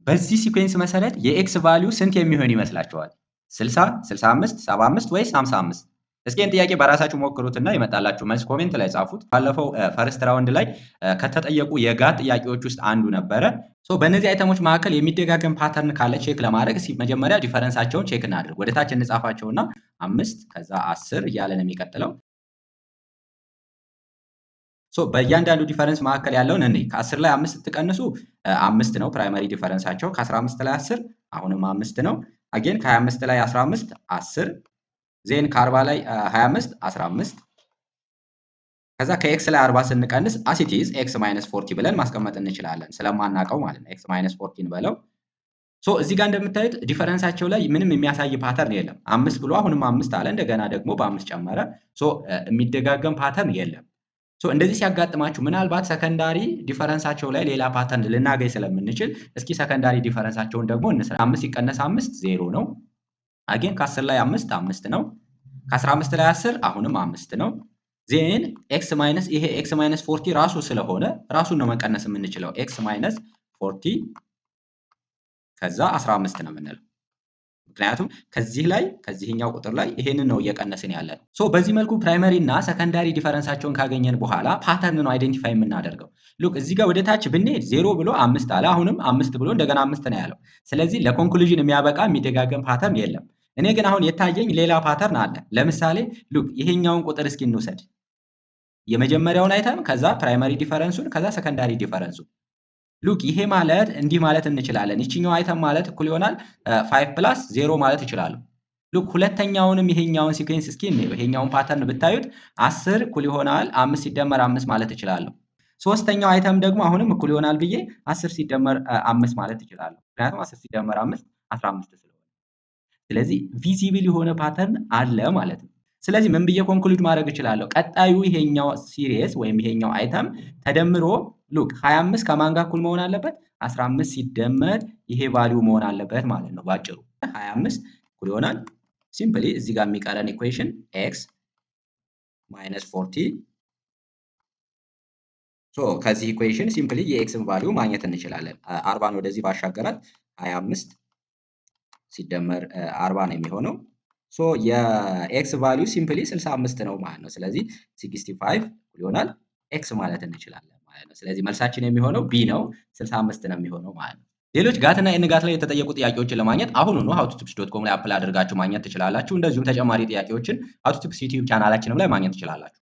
በዚህ sequence መሰረት የ x value ስንት የሚሆን ይመስላችኋል? 60፣ 65፣ 75 ወይስ 55? እስኪ ይህን ጥያቄ በራሳችሁ ሞክሩትና የመጣላችሁ መልስ comment ላይ ጻፉት። ባለፈው first round ላይ ከተጠየቁ የ GAT ጥያቄዎች ውስጥ አንዱ ነበረ። So በእነዚህ item ኦች መካከል የሚደጋገም pattern ካለ check ለማድረግ መጀመሪያ difference ኣቸውን check እናድርግ። ወደ ታች እንጻፋቸውና 5 ከዛ 10 እያለ ነው የሚቀጥለው። So በእያንዳንዱ difference መካከል ያለውን እኔ ከ10 ላይ 5 ስትቀንሱ 5 ነው primary difference ኣቸው። ከ15 ላይ 10 አሁንም 5 ነው። Again ከ25 ላይ 15 10፣ then ከ40 ላይ 25 15፣ ከዛ ከ x ላይ 40 ስንቀንስ as it is x minus 40 ብለን ማስቀመጥ እንችላለን ስለማናውቀው ማለት ነው። x minus 40 በለው። So እዚህ ጋር እንደምታዩት difference ኣቸው ላይ ምንም የሚያሳይ pattern የለም። 5 ብሎ አሁንም 5 አለ፣ እንደገና ደግሞ በ5 ጨመረ። So የሚደጋገም pattern የለም። So እንደዚህ ሲያጋጥማችሁ ምናልባት secondary difference ኣቸው ላይ ሌላ pattern ልናገኝ ስለምንችል እስኪ secondary difference ኣቸውን ደግሞ እንስራ። 5 ሲቀነስ 5 ዜሮ ነው። Again ከ10 ላይ 5 5 ነው። ከ15 ላይ 10 አሁንም 5 ነው። Then x minus ይሄ x minus 40 ራሱ ስለሆነ ራሱን ነው መቀነስ የምንችለው። x minus 40 ከዛ 15 ነው የምንለው። ምክንያቱም ከዚህ ላይ ከዚህኛው ቁጥር ላይ ይሄንን ነው እየቀነስን ያለን። So በዚህ መልኩ primary እና secondary difference ኣቸውን ካገኘን በኋላ pattern ነው identify የምናደርገው። Look፣ እዚህ ጋር ወደ ታች ብንሄድ ዜሮ ብሎ 5 አለ። አሁንም 5 ብሎ እንደገና 5 ነው ያለው። ስለዚህ ለ conclusion የሚያበቃ የሚደጋገም pattern የለም። እኔ ግን አሁን የታየኝ ሌላ pattern አለ። ለምሳሌ look፣ ይሄኛውን ቁጥር እስኪ እንውሰድ። የመጀመሪያውን item፣ ከዛ primary difference ኡን፣ ከዛ secondary difference ኡን። Look፣ ይሄ ማለት እንዲህ ማለት እንችላለን። ይችኛው item ማለት እኩል ይሆናል 5 plus 0 ማለት እችላለሁ። Look፣ ሁለተኛውንም ይሄኛውን sequence እስኪ እንየው። ይሄኛውን pattern ብታዩት 10 እኩል ይሆናል 5 ሲደመር 5 ማለት እችላለሁ። ሶስተኛው item ደግሞ አሁንም እኩል ይሆናል ብዬ 10 ሲደመር 5 ማለት እችላለሁ። ምክንያቱም 10 ሲደመር 5 15 ስለሆነ። ስለዚህ visible የሆነ pattern አለ ማለት ነው። ስለዚህ ምን ብዬ conclude ማድረግ እችላለሁ? ቀጣዩ ይሄኛው series ወይም ይሄኛው item ተደምሮ look 25 ከማን ጋር እኩል መሆን አለበት? 15 ሲደመር ይሄ value መሆን አለበት ማለት ነው። ባጭሩ 25 እኩል ይሆናል simply እዚህ ጋር የሚቀረን equation x minus 40። So ከዚህ equation simply የ x ን value ማግኘት እንችላለን። 40ን ወደዚህ ባሻገራት 25 ሲደመር 40 ነው የሚሆነው። So የ x value simply 65 ነው ማለት ነው። ስለዚህ 65 ይሆናል x ማለት እንችላለን ማለት ነው። ስለዚህ መልሳችን የሚሆነው B ነው፣ 65 ነው የሚሆነው ማለት ነው። ሌሎች GAT እና NGAT ላይ የተጠየቁ ጥያቄዎችን ለማግኘት አሁኑኑ howtutips.com ላይ apply አድርጋችሁ ማግኘት ትችላላችሁ። እንደዚሁም ተጨማሪ ጥያቄዎችን How To Tips YouTube ቻናላችንም ላይ ማግኘት ትችላላችሁ።